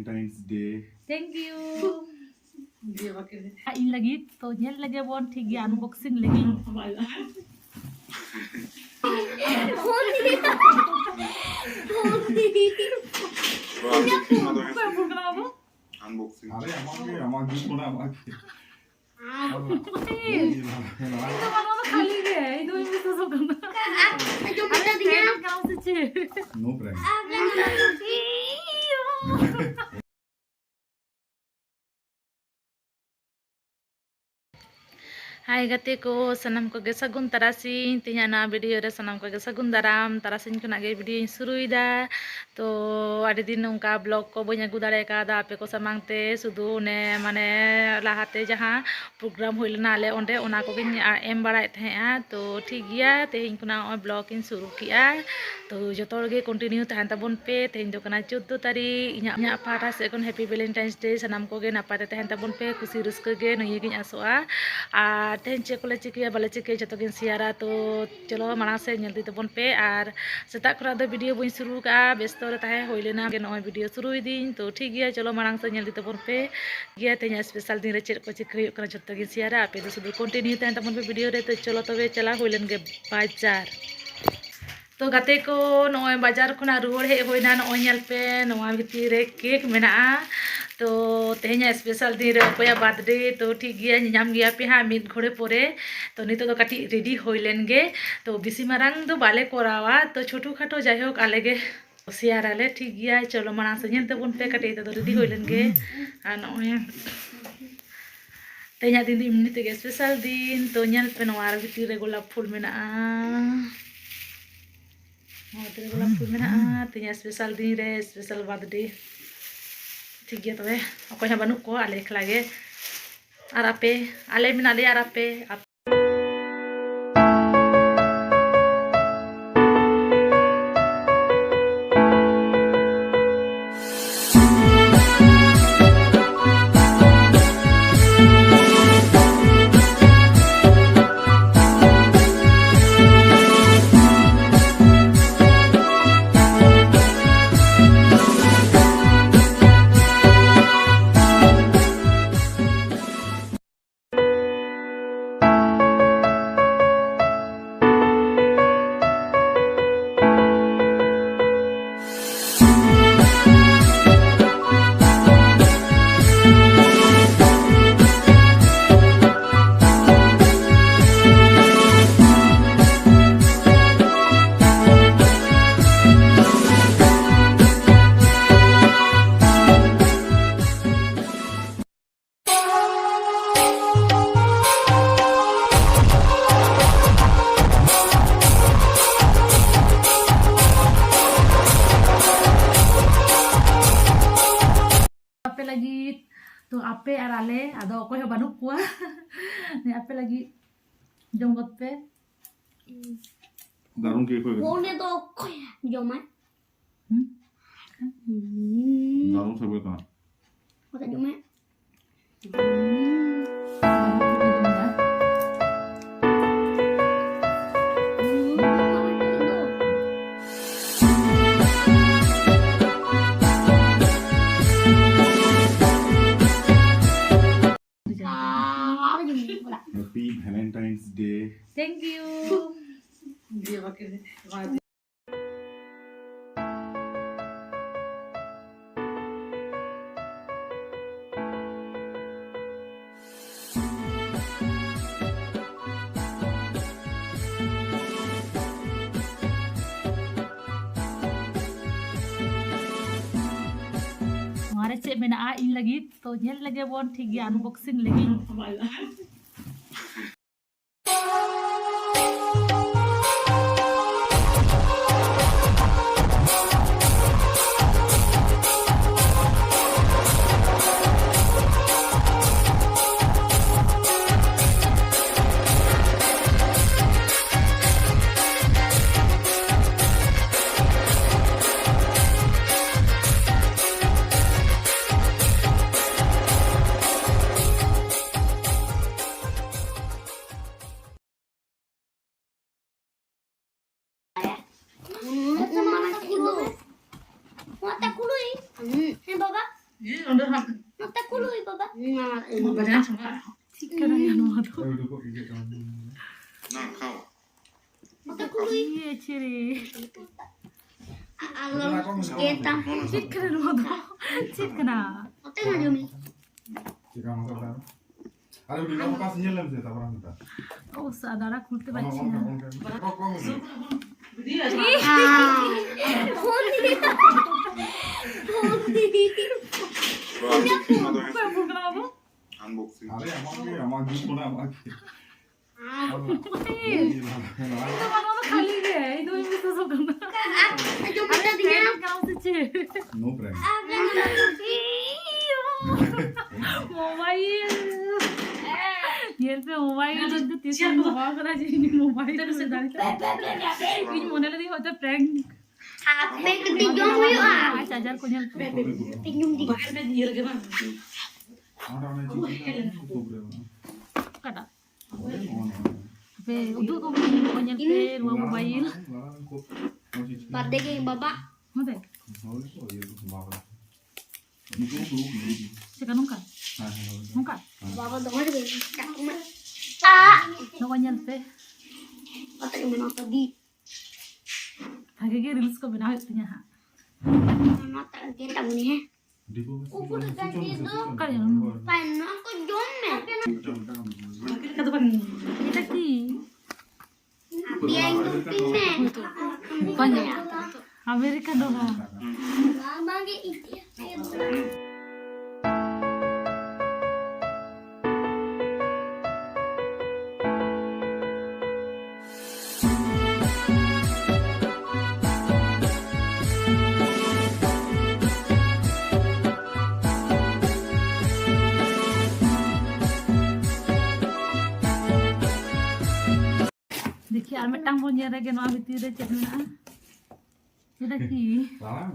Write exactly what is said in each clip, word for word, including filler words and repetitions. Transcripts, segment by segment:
Valentine's Day. Thank you. ᱤᱧ ᱞᱟᱹᱜᱤᱫ ᱛᱚ ᱧᱮᱞ ᱞᱮᱜᱮ ᱵᱚᱱ, ᱴᱷᱤᱠ ᱜᱮᱭᱟ, unboxing ᱞᱟᱹᱜᱤᱫ᱾ Unboxing. ᱟᱨᱮ ᱟᱢᱟᱜ ᱜᱮ, ᱟᱢᱟᱜ ᱜᱮ ᱠᱟᱱᱟ, ᱟᱢᱟᱜ ᱜᱮ᱾ ᱤᱧ ᱫᱚ ᱱᱚᱣᱟ ᱫᱚ ᱠᱷᱟᱹᱞᱤ ᱜᱮ, ᱤᱧ ᱫᱚ ᱵᱟᱹᱧ ᱵᱤᱥᱣᱟᱥᱚᱜ ᱠᱟᱱᱟ᱾ ᱟᱨᱮ ᱯᱨᱮᱝᱠ ᱠᱟᱱᱟ ᱥᱮ ᱪᱮᱫ? No prank. ᱦᱟᱭ ᱜᱟᱛᱮ ᱠᱚ, ᱥᱟᱱᱟᱢ ᱠᱚᱜᱮ ᱥᱟᱹᱜᱩᱱ ᱛᱟᱨᱟᱥᱤᱧ᱾ ᱛᱮᱦᱮᱧᱟᱜ ᱱᱚᱣᱟ ᱵᱷᱤᱰᱤᱭᱳ ᱨᱮ ᱥᱟᱱᱟᱢ ᱠᱚᱜᱮ ᱥᱟᱹᱜᱩᱱ ᱫᱟᱨᱟᱢ᱾ ᱛᱟᱨᱟᱥᱤᱧ ᱠᱷᱚᱱᱟᱜ ᱜᱮ ᱵᱷᱤᱰᱤᱭᱳᱧ ᱥᱩᱨᱩᱭᱮᱫᱟ᱾ ᱛᱚ ᱟᱹᱰᱤ ᱫᱤᱱ ᱚᱱᱠᱟ ᱵᱞᱚᱜ ᱠᱚ ᱵᱟᱹᱧ ᱟᱹᱜᱩ ᱫᱟᱲᱮ ᱠᱟᱣᱫᱟ ᱟᱯᱮ ᱠᱚ ᱥᱟᱢᱟᱝ ᱛᱮ᱾ ᱥᱩᱫᱷᱩ ᱚᱱᱮ ᱢᱟᱱᱮ ᱞᱟᱦᱟᱛᱮ ᱡᱟᱦᱟᱸ ᱯᱨᱳᱜᱨᱟᱢ ᱦᱩᱭ ᱞᱮᱱᱟ ᱟᱞᱮ ᱚᱸᱰᱮ, ᱚᱱᱟ ᱠᱚᱜᱮᱧ ᱮᱢ ᱵᱟᱲᱟᱭᱮᱫ ᱛᱟᱦᱮᱸᱜᱼᱟ᱾ ᱛᱚ ᱴᱷᱤᱠ ᱜᱮᱭᱟ, ᱛᱮᱦᱮᱧ ᱠᱷᱚᱱᱟᱜ ᱱᱚᱜᱼᱚᱭ ᱵᱞᱚᱜ ᱤᱧ ᱥᱩᱨᱩ ᱠᱮᱜᱼᱟ᱾ ᱛᱚ ᱡᱚᱛᱚ ᱦᱚᱲ ᱜᱮ ᱠᱚᱱᱴᱤᱱᱤᱭᱩ ᱛᱟᱦᱮᱱ ᱛᱟᱵᱚᱱ ᱯᱮ᱾ ᱛᱮᱦᱮᱧ ᱫᱚ ᱠᱟᱱᱟ ᱪᱳᱫᱽᱫᱳ ᱛᱟᱹᱨᱤᱠᱷ᱾ ᱤᱧᱟᱹᱜ ᱤᱧᱟᱹᱜ ᱯᱟᱦᱴᱟ ᱥᱮᱫ ᱠᱷᱚᱱ Happy Valentine's Day᱾ ᱥᱟᱱᱟᱢ ᱠᱚᱜᱮ ᱱᱟᱯᱟᱭ ᱛᱮ ᱛᱟᱦᱮᱱ ᱛᱟᱵᱚᱱ ᱯᱮ, ᱠᱩᱥᱤ ᱨᱟᱹᱥᱠᱟᱹ ᱜᱮ ᱱᱤᱭᱟᱹ ᱜᱤᱧ ᱟᱥᱚᱜᱼᱟ᱾ ᱟᱨ ᱛᱮᱦᱮᱧ ᱪᱮᱫ ᱠᱚᱞᱮ ᱪᱤᱠᱟᱹᱭᱟ ᱵᱟᱞᱮ ᱪᱤᱠᱟᱹᱭᱟ ᱡᱚᱛᱚ ᱜᱤᱧ ᱥᱮᱭᱟᱨᱟ᱾ ᱛᱚ ᱪᱚᱞᱚ ᱢᱟᱲᱟᱝ ᱥᱮᱫ ᱧᱮᱞ ᱤᱫᱤ ᱛᱟᱵᱚᱱ ᱯᱮ᱾ ᱟᱨ ᱥᱮᱛᱟᱜ ᱠᱷᱚᱱᱟᱜ ᱫᱚ ᱵᱷᱤᱰᱤᱭᱳ ᱵᱟᱹᱧ ᱥᱩᱨᱩ ᱠᱟᱜᱼᱟ, ᱵᱮᱥᱛᱚ ᱨᱮ ᱛᱟᱦᱮᱸ ᱦᱩᱭ ᱞᱮᱱᱟ᱾ ᱱᱚᱜᱼᱚᱭ ᱵᱷᱤᱰᱤᱭᱳ ᱥᱩᱨᱩᱭᱮᱫᱤᱧ᱾ ᱛᱚ ᱴᱷᱤᱠ ᱜᱮᱭᱟ, ᱪᱚᱞᱚ ᱢᱟᱲᱟᱝ ᱥᱮᱫ ᱧᱮᱞ ᱤᱫᱤ ᱛᱟᱵᱚᱱ ᱯᱮ᱾ ᱜᱮᱭᱟ ᱛᱮᱦᱮᱧᱟᱜ ᱥᱯᱮᱥᱟᱞ ᱫᱤᱱ ᱨᱮ ᱪᱮᱫ ᱠᱚ ᱪᱤᱠᱟᱹ ᱦᱩᱭᱩᱜ ᱠᱟᱱᱟ ᱡᱚᱛᱚ ᱜᱤᱧ ᱥᱮᱭᱟᱨᱟ᱾ ᱟᱯᱮ ᱫᱚ ᱥᱩᱫᱷᱩ ᱠᱚᱱᱴᱤᱱᱤᱭᱩ ᱛᱟᱦᱮᱱ ᱛᱟᱵᱚᱱ ᱯᱮ ᱵᱷᱤᱰᱤᱭᱳ ᱨᱮ᱾ ᱛᱚ ᱪᱚᱞᱚ ᱛᱚᱵᱮ ᱪᱟᱞᱟᱣ ᱦᱩᱭ ᱞᱮᱱ ᱜᱮ ᱵᱟᱡᱟᱨ᱾ ᱛᱚ ᱜᱟᱛᱮ ᱠᱚ, ᱱᱚᱜᱼᱚᱭ ᱵᱟᱡᱟᱨ ᱠᱷᱚᱱᱟᱜ ᱨᱩᱣᱟᱹᱲ ᱦᱮᱡ ᱦᱩᱭᱱᱟ᱾ ᱱᱚᱜᱼᱚᱭ ᱧᱮᱞ ᱯᱮ, ᱱᱚᱣᱟ ᱵᱷᱤᱛᱤᱨ ᱨᱮ ᱠᱮᱠ ᱢᱮᱱᱟᱜᱼᱟ᱾ ᱛᱚ ᱛᱮᱦᱮᱧᱟᱜ ᱥᱯᱮᱥᱟᱞ ᱫᱤᱱ ᱨᱮ ᱚᱠᱚᱭᱟᱜ ᱵᱟᱨᱛᱷᱰᱮ, ᱛᱚ ᱴᱷᱤᱠ ᱜᱮᱭᱟ, ᱧᱮᱧᱟᱢ ᱜᱮᱭᱟ ᱯᱮ ᱦᱟᱸᱜ ᱢᱤᱫ ᱜᱷᱚᱲᱤ ᱯᱚᱨᱮ᱾ ᱛᱚ ᱱᱤᱛᱚᱜ ᱫᱚ ᱠᱟᱹᱴᱤᱡ ᱨᱮᱰᱤ ᱦᱩᱭ ᱞᱮᱱ ᱜᱮ᱾ ᱛᱚ ᱵᱮᱥᱤ ᱢᱟᱨᱟᱝ ᱫᱚ ᱵᱟᱞᱮ ᱠᱚᱨᱟᱣᱟ, ᱛᱚ ᱪᱷᱳᱴᱳ ᱠᱷᱟᱴᱳ, ᱡᱟᱭᱦᱳᱠ ᱟᱞᱮ ᱜᱮ ᱥᱮᱭᱟᱨᱟᱞᱮ᱾ ᱴᱷᱤᱠ ᱜᱮᱭᱟ, ᱪᱚᱞᱚ ᱢᱟᱲᱟᱝ ᱥᱮᱫ ᱧᱮᱞ ᱛᱟᱵᱚᱱ ᱯᱮ᱾ ᱠᱟᱹᱴᱤᱡ ᱱᱤᱛᱚᱜ ᱫᱚ ᱨᱮᱰᱤ ᱦᱩᱭ ᱞᱮᱱ ᱜᱮ᱾ ᱟᱨ ᱱᱚᱜᱼᱚᱭ ᱛᱮᱦᱮᱧᱟᱜ ᱫᱤᱱ ᱫᱚ ᱮᱢᱱᱤ ᱛᱮᱜᱮ ᱥᱯᱮᱥᱟᱞ ᱫᱤᱱ᱾ ᱛᱚ ᱧᱮᱞ ᱯᱮ, ᱱᱚᱣᱟ ᱟᱨ ᱵᱷᱤᱛᱤᱨ ᱨᱮ ᱜᱳᱞᱟᱯ ᱯᱷᱩᱞ ᱢᱮᱱᱟᱜᱼᱟ᱾ ᱱᱚᱣᱟ ᱵᱷᱤᱛᱤᱨ ᱨᱮ ᱜᱳᱞᱟᱯ ᱯᱷᱩᱞ ᱢᱮᱱᱟᱜᱼᱟ᱾ ᱛᱮᱦᱮᱧᱟᱜ ᱥᱯᱮᱥᱟᱞ ᱫᱤᱱ ᱨᱮ ᱥᱯᱮᱥᱟᱞ ᱵᱟᱨᱛᱷᱰᱮ᱾ ᱴᱷᱤᱠ ᱜᱮᱭᱟ, ᱛᱚᱵᱮ ᱚᱠᱚᱭ ᱦᱚᱸ ᱵᱟᱹᱱᱩᱜ ᱠᱚᱣᱟ, ᱟᱞᱮ ᱮᱠᱞᱟ ᱜᱮ᱾ ᱟᱨ ᱟᱯᱮ? ᱟᱞᱮ ᱢᱮᱱᱟᱜ ᱞᱮᱭᱟ, ᱟᱨ ᱟᱯᱮ? ᱛᱚ ᱟᱯᱮ ᱟᱨ ᱟᱞᱮ ᱟᱫᱚ ᱚᱠᱚᱭ ᱦᱚᱸ ᱵᱟᱹᱱᱩᱜ ᱠᱚᱣᱟ᱾ ᱟᱯᱮ ᱞᱟᱹᱜᱤᱫ ᱡᱚᱢ ᱜᱚᱫ ᱯᱮ᱾ ᱫᱟᱨᱩᱱ ᱠᱮᱠ ᱦᱩᱭ ᱠᱟᱱᱟ᱾ ᱯᱷᱳᱱ ᱨᱮᱫᱚ ᱚᱠᱚᱭ ᱡᱚᱢᱟᱭ? ᱦᱩᱸ? ᱫᱟᱨᱩᱱ ᱥᱤᱵᱤᱞ ᱠᱟᱱᱟ᱾ ᱚᱠᱚᱭ ᱡᱚᱢᱟᱭ? Happy Valentine's Day. Thank you. ᱱᱚᱣᱟ ᱨᱮ ᱪᱮᱫ ᱢᱮᱱᱟᱜᱼᱟ ᱤᱧ ᱞᱟᱹᱜᱤᱫ? ᱛᱚ ᱧᱮᱞ ᱞᱮᱜᱮ ᱵᱚᱱ, ᱴᱷᱤᱠ ᱜᱮᱭᱟ, unboxing ᱞᱟᱹᱜᱤᱫ᱾ ᱦᱮᱸ, ᱵᱟᱵᱟ᱾ ᱱᱚᱛᱮ ᱠᱩᱞᱩᱭ, ᱵᱟᱵᱟ᱾ ᱪᱮᱫ ᱠᱟᱱᱟ ᱭᱟ ᱱᱚᱣᱟ ᱫᱚ? ᱱᱚᱛᱮ ᱠᱩᱞᱩᱭ᱾ ᱤᱭᱟᱹ, ᱪᱮᱨᱮ᱾ ᱟᱞᱚᱢ ᱜᱮᱫᱟ᱾ ᱪᱮᱫ ᱠᱟᱱᱟ ᱱᱚᱣᱟ ᱫᱚ? ᱪᱮᱫ ᱠᱟᱱᱟ? ᱱᱚᱛᱮ ᱢᱟ ᱡᱚᱢ ᱢᱮ᱾ ᱪᱮᱫ ᱠᱟᱱᱟ ᱱᱚᱣᱟ ᱫᱚ? ᱟᱨᱮ ᱩᱱᱤ ᱵᱟᱝ ᱯᱟᱥ ᱧᱮᱞ ᱞᱮᱢ ᱥᱮ, ᱛᱟᱨᱯᱚᱨᱮ ᱢᱮᱛᱟ᱾ ᱚ, ᱥᱟᱫᱟ ᱨᱟ ᱠᱷᱩᱞᱛᱮ ᱚᱱᱟ, ᱯᱟᱨᱪᱷᱤ ᱚᱱᱠᱟ, ᱱᱟ᱾ ᱚᱱᱠᱟ, ᱚᱱᱠᱟ, ᱚᱱᱠᱟ᱾ ᱚᱠᱚᱭ ᱵᱚᱞ ᱠᱟᱱᱟ ᱵᱟᱵᱩ? Unboxing. ᱟᱨᱮ, ᱟᱢᱟᱜ ᱜᱮ, ᱟᱢᱟᱜ ᱜᱮ, ᱚᱱᱟ ᱟᱢᱟᱜ ᱜᱮ᱾ ᱤᱧ ᱫᱚ ᱵᱟᱹᱱᱩᱜᱼᱟ, ᱠᱷᱟᱹᱞᱤ ᱜᱮ᱾ ᱤᱧ ᱫᱚ ᱵᱟᱹᱧ ᱵᱤᱥᱣᱟᱥᱚᱜ ᱠᱟᱱᱟ᱾ ᱟᱨ ᱟᱨᱮ, ᱯᱨᱮᱝᱠ ᱠᱟᱱᱟ ᱥᱮ ᱪᱮᱫ? No prank. ᱤᱭᱩ᱾ ᱢᱳᱵᱟᱭᱤᱞ᱾ ᱧᱮᱞ ᱯᱮ, ᱢᱳᱵᱟᱭᱤᱞ ᱤᱧ ᱫᱚ ᱛᱤᱥ ᱦᱚᱸ ᱵᱟᱹᱧ ᱦᱚᱦᱚ ᱠᱟᱫᱟ ᱡᱮ ᱤᱧ ᱢᱳᱵᱟᱭᱤᱞ ᱫᱚ ᱫᱟᱲᱮ ᱠᱟᱜᱼᱟ᱾ ᱤᱧ ᱢᱚᱱᱮ ᱞᱮᱫᱟᱹᱧ ᱦᱚᱭᱛᱳ ᱯᱨᱮᱝᱠ᱾ ᱟᱯᱮ ᱠᱟᱹᱴᱤᱡ ᱡᱚᱢ ᱦᱩᱭᱩᱜᱼᱟ᱾ ᱟᱨ ᱪᱟᱨᱡᱟᱨ ᱠᱚ ᱧᱮᱞ ᱯᱮ᱾ ᱯᱮ ᱧᱩᱢ ᱫᱤ᱾ ᱚᱠᱟᱴᱟᱜ? ᱯᱮ ᱩᱫᱩᱜ ᱟᱠᱚ ᱠᱟᱱᱟ, ᱱᱚᱜᱼᱚᱭ ᱧᱮᱞ ᱯᱮ, ᱱᱚᱣᱟ ᱢᱳᱵᱟᱭᱤᱞ᱾ ᱵᱟᱨᱛᱷᱰᱮ ᱜᱮ ᱵᱟᱵᱟ᱾ ᱦᱮᱸ ᱥᱮ? ᱪᱮᱠᱟ ᱱᱚᱝᱠᱟ? ᱱᱚᱝᱠᱟ? ᱵᱟᱵᱟ ᱫᱚᱢᱮ ᱜᱮ ᱵᱮᱥᱤ ᱪᱟᱠᱩ ᱢᱮ᱾ ᱱᱚᱜᱼᱚᱭ ᱧᱮᱞ ᱯᱮ᱾ ᱚᱛᱮ ᱜᱮ ᱢᱮᱱᱟᱜ ᱛᱟᱹᱵᱤ᱾ ᱵᱷᱟᱜᱮ ᱜᱮ ᱨᱤᱞᱥ ᱠᱚ ᱵᱮᱱᱟᱣ ᱦᱩᱭᱩᱜ ᱛᱤᱧᱟ ᱦᱟᱸᱜ᱾ ᱚᱱᱟ ᱛᱟᱜᱮ ᱛᱟᱵᱚᱱ ᱦᱮᱸ᱾ ᱚᱠᱟᱨᱮ? ᱯᱟᱭ ᱱᱚᱣᱟ ᱠᱚ ᱡᱚᱢ ᱢᱮ᱾ ᱪᱮᱫ ᱞᱮᱠᱟ ᱫᱚ ᱵᱟᱝ? ᱮᱴᱟ ᱠᱤ? ᱟᱯᱮᱭᱟᱜ ᱧᱩᱛᱩᱢ ᱢᱮ᱾ ᱯᱟᱸᱡᱟ᱾ ᱟᱢᱮᱨᱤᱠᱟ ᱰᱚᱵᱷᱟ᱾ ᱵᱟᱝ ᱜᱮ ᱤᱫᱤᱭᱟ᱾ ᱫᱮᱠᱷᱤ, ᱟᱨ ᱢᱤᱫᱴᱟᱝ ᱵᱚᱱ ᱧᱮᱞ ᱨᱮᱜᱮ ᱱᱚᱣᱟ ᱵᱷᱤᱛᱤᱨ ᱨᱮ ᱪᱮᱫ ᱢᱮᱱᱟᱜᱼᱟ᱾ ᱪᱮᱫᱟᱜ ᱠᱤ? ᱵᱟᱝ᱾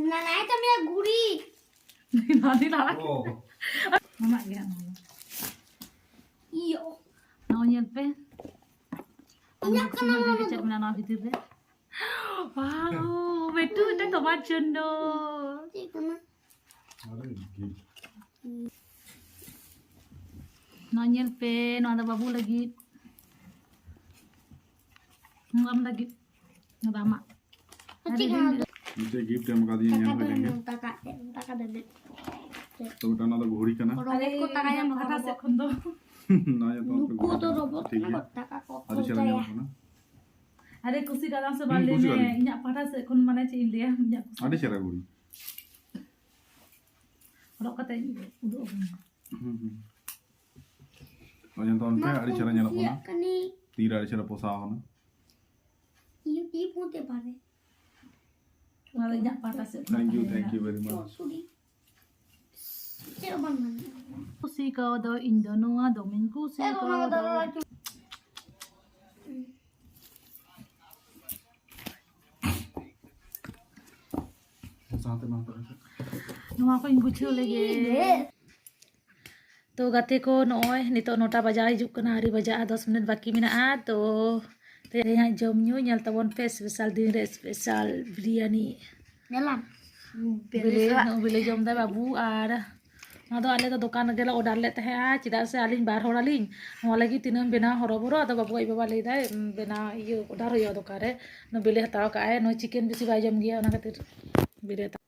ᱱᱟᱱᱟᱭ ᱛᱟᱢᱤᱭᱟ ᱜᱩᱲᱤ᱾ ᱱᱟᱱᱤ ᱱᱟᱱᱟ᱾ ᱚ᱾ ᱟᱢᱟᱜ ᱜᱮ ᱦᱟᱸᱜ ᱱᱚᱣᱟ ᱫᱚ᱾ ᱤᱭᱳ᱾ ᱱᱚᱜᱼᱚᱭ ᱧᱮᱞ ᱯᱮ᱾ ᱤᱧᱟᱹᱜ ᱠᱟᱱᱟ ᱱᱚᱣᱟ ᱫᱚ᱾ ᱪᱮᱫ ᱢᱮᱱᱟᱜᱼᱟ ᱱᱚᱣᱟ ᱵᱷᱤᱛᱤᱨ ᱨᱮ? ᱣᱟᱣ, ᱵᱮᱴᱩ, ᱮᱴᱟ ᱛᱚᱢᱟᱨ ᱡᱚᱱᱱᱚ᱾ ᱪᱮᱫ ᱠᱟᱱᱟ? ᱟᱨᱮ ᱜᱤᱯᱷᱴ᱾ ᱱᱚᱣᱟ ᱧᱮᱞ ᱯᱮ, ᱱᱚᱣᱟ ᱫᱚ ᱵᱟᱹᱵᱩ ᱞᱟᱹᱜᱤᱫ᱾ ᱦᱩᱸ, ᱟᱢ ᱞᱟᱹᱜᱤᱫ᱾ ᱱᱚᱣᱟ ᱫᱚ ᱟᱢᱟᱜ᱾ ᱪᱮᱫ ᱠᱟᱱᱟ? ᱢᱤᱫᱴᱮᱡ ᱜᱤᱯᱷᱴ ᱮᱢ ᱠᱟᱫᱤᱧᱟ, ᱧᱮᱞ ᱦᱩᱭ ᱞᱮᱱ ᱜᱮ᱾ ᱫᱟᱠᱟ ᱮᱢ, ᱫᱟᱠᱟ ᱫᱮ᱾ ᱛᱚ, ᱵᱮᱴᱟ, ᱚᱱᱟ ᱫᱚ ᱜᱷᱩᱲᱤ ᱠᱟᱱᱟ᱾ ᱨᱚᱵᱚᱴ ᱠᱚ ᱫᱟᱠᱟᱭᱟ, ᱯᱟᱦᱴᱟ ᱥᱮᱫ ᱠᱷᱚᱱ ᱫᱚ᱾ ᱱᱚᱣᱟ ᱡᱚᱛᱚ ᱱᱩᱠᱩ ᱫᱚ ᱨᱚᱵᱚᱴ ᱴᱷᱤᱠ ᱠᱟᱱᱟ ᱜᱮᱭᱟ᱾ ᱠᱚ, ᱫᱟᱠᱟ ᱠᱚ ᱟᱹᱰᱤ ᱪᱮᱦᱨᱟ ᱠᱷᱚᱡᱟᱭᱟ᱾ ᱧᱮᱞᱚᱜ ᱠᱟᱱᱟ᱾ ᱟᱨᱮ, ᱠᱩᱥᱤ ᱠᱟᱫᱟᱢ ᱥᱮ ᱵᱟᱝ ᱦᱩᱸ, ᱞᱟᱹᱭ ᱠᱩᱥᱤ ᱢᱮ? ᱠᱟᱫᱟᱹᱧ᱾ ᱤᱧᱟᱹᱜ ᱯᱟᱦᱴᱟ ᱥᱮᱫ ᱠᱷᱚᱱ, ᱢᱟᱱᱮ, ᱪᱮᱫ ᱤᱧ ᱞᱟᱹᱭᱟ, ᱤᱧᱟᱹᱜ ᱠᱩᱥᱤ᱾ ᱟᱹᱰᱤ ᱪᱮᱦᱨᱟ ᱜᱷᱩᱲᱤ᱾ ᱦᱚᱨᱚᱜ ᱠᱟᱛᱮ ᱩᱫᱩᱜ ᱟᱵᱚᱱ᱾ ᱦᱩᱸ, ᱦᱩᱸ᱾ ᱱᱚᱜᱼᱚᱭ ᱧᱮᱞ ᱛᱟᱵᱚᱱ ᱯᱮ, ᱢᱟ, ᱟᱹᱰᱤ ᱪᱮᱦᱨᱟ ᱧᱮᱞᱚᱜ ᱠᱟᱱᱟ᱾ ᱠᱩᱥᱤᱭᱟᱜ ᱠᱟᱹᱱᱟᱹᱧ᱾ ᱛᱤᱨᱮ ᱟᱹᱰᱤ ᱪᱮᱦᱨᱟ ᱯᱚᱥᱟᱣ ᱠᱟᱱᱟ᱾ ᱤᱭᱩᱴᱤᱭᱩᱵ ᱦᱚᱸ ᱛᱮ ᱯᱟᱨᱮ᱾ ᱚᱱᱟ ᱫᱚ ᱤᱧᱟᱹᱜ ᱯᱟᱦᱴᱟ ᱥᱮᱫ ᱠᱷᱚᱱ Thank you, ᱛᱟᱦᱮᱸᱭᱮᱱᱟ᱾ Thank you very much. ᱠᱩᱥᱤ ᱠᱟᱣ ᱫᱚ ᱤᱧ ᱫᱚ ᱱᱚᱣᱟ ᱫᱚᱢᱮᱧ ᱠᱩᱥᱤ ᱠᱟᱣ ᱫᱚ᱾ ᱥᱟᱶᱛᱮ ᱱᱚᱣᱟ ᱠᱚᱨᱮ᱾ ᱱᱚᱣᱟ ᱠᱚᱧ ᱜᱩᱪᱷᱟᱹᱣ ᱞᱮᱜᱮ᱾ ᱛᱚ ᱜᱟᱛᱮ ᱠᱚ, ᱱᱚᱜᱼᱚᱭ ᱱᱤᱛᱚᱜ ᱱᱚᱴᱟ ᱵᱟᱡᱟᱣ ᱦᱤᱡᱩᱜ ᱠᱟᱱᱟ, ᱟᱹᱣᱨᱤ ᱵᱟᱡᱟᱜᱼᱟ, ᱫᱚᱥ ᱢᱤᱱᱤᱴ ᱵᱟᱹᱠᱤ ᱢᱮᱱᱟᱜᱼᱟ᱾ ᱛᱚ ᱛᱮᱦᱮᱧᱟᱜ ᱡᱚᱢ ᱧᱩ ᱧᱮᱞ ᱛᱟᱵᱚᱱ ᱯᱮ, special ᱫᱤᱱ ᱨᱮ special ᱵᱤᱨᱭᱟᱱᱤ᱾ ᱧᱮᱞᱟᱢ᱾ ᱵᱤᱞᱤ, ᱱᱚᱜᱼᱚᱭ ᱵᱤᱞᱤ ᱡᱚᱢ ᱫᱟᱭ ᱵᱟᱹᱵᱩ᱾ ᱟᱨ ᱱᱚᱣᱟ ᱫᱚ ᱟᱞᱮ ᱫᱚ ᱫᱚᱠᱟᱱ ᱨᱮᱜᱮ ᱞᱮ order ᱞᱮᱫ ᱛᱟᱦᱮᱸᱜᱼᱟ, ᱪᱮᱫᱟᱜ ᱥᱮ ᱟᱹᱞᱤᱧ ᱵᱟᱨ ᱦᱚᱲ ᱟᱹᱞᱤᱧ, ᱱᱚᱣᱟ ᱞᱟᱹᱜᱤᱫ ᱛᱤᱱᱟᱹᱜ ᱮᱢ ᱵᱮᱱᱟᱣ ᱦᱚᱨᱚᱵᱚᱨᱚ᱾ ᱟᱫᱚ ᱵᱟᱹᱵᱩ ᱟᱡ ᱵᱟᱵᱟ ᱞᱟᱹᱭ ᱫᱟᱭ, "ᱩᱸ, ᱵᱮᱱᱟᱣ, ᱤᱭᱟᱹ, order ᱦᱩᱭᱩᱜᱼᱟ ᱫᱚᱠᱟᱱ ᱨᱮ, ᱱᱩᱭ ᱵᱤᱞᱤ ᱦᱟᱛᱟᱣ ᱠᱟᱜᱼᱟᱭ, ᱱᱩᱭ chicken ᱵᱮᱥᱤ ᱵᱟᱭ ᱡᱚᱢ ᱜᱮᱭᱟ, ᱚᱱᱟ ᱠᱷᱟᱹᱛᱤᱨ ᱵᱤᱞᱤ ᱦᱟᱛᱟᱣ"